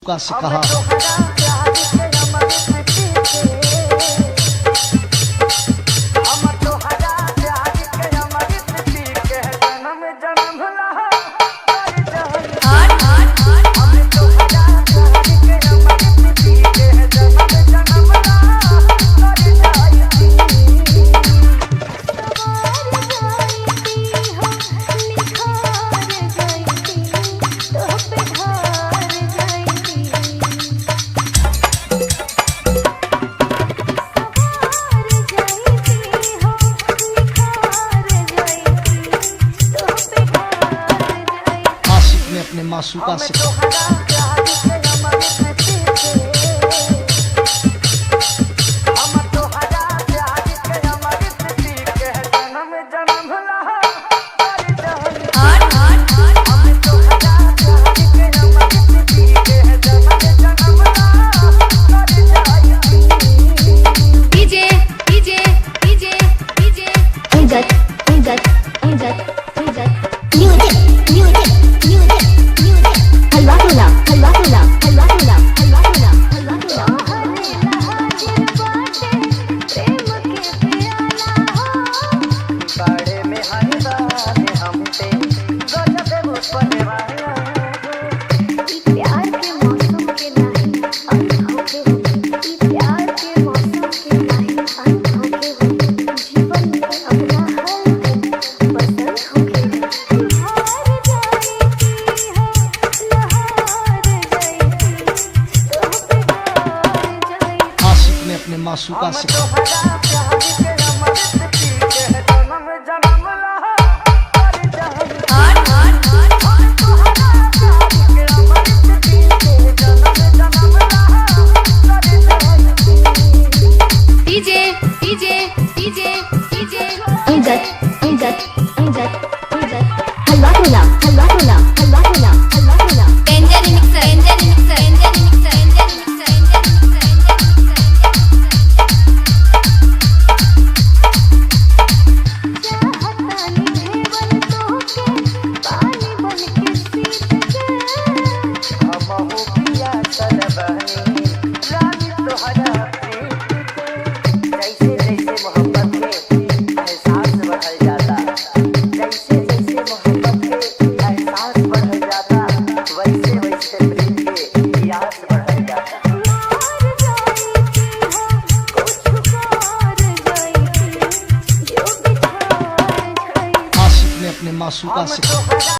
मासूका से कहा। आशिक ने अपने मासूका से कहा। DJ DJ DJ DJ Izzat Izzat Izzat Izzat music music music music Halwa Tola Halwa Tola Halwa Tola Halwa Tola Halwa Tola. प्यार के मौसम के नाही अंत होके हो, ई प्यार के मौसम के नाही अंत होके हो, जीवन में अपना हर दिन बसंत होके हो। हार जाती हो लहार जाती तो पे हार जाती। आशिक ने अपने मासूका से कहा। DJ DJ DJ DJ Izzat Izzat Izzat Izzat Halwa Tola Halwa Tola Halwa Tola Halwa Tola. Danger mixer danger mixer danger mixer danger mixer danger mixer. चाहतानी घेवल तोहके पानी बनके सीत के। मार जाती हो कुछ कर जाती जो बिछार जाती। आशिक ने अपने मासूका से कहा।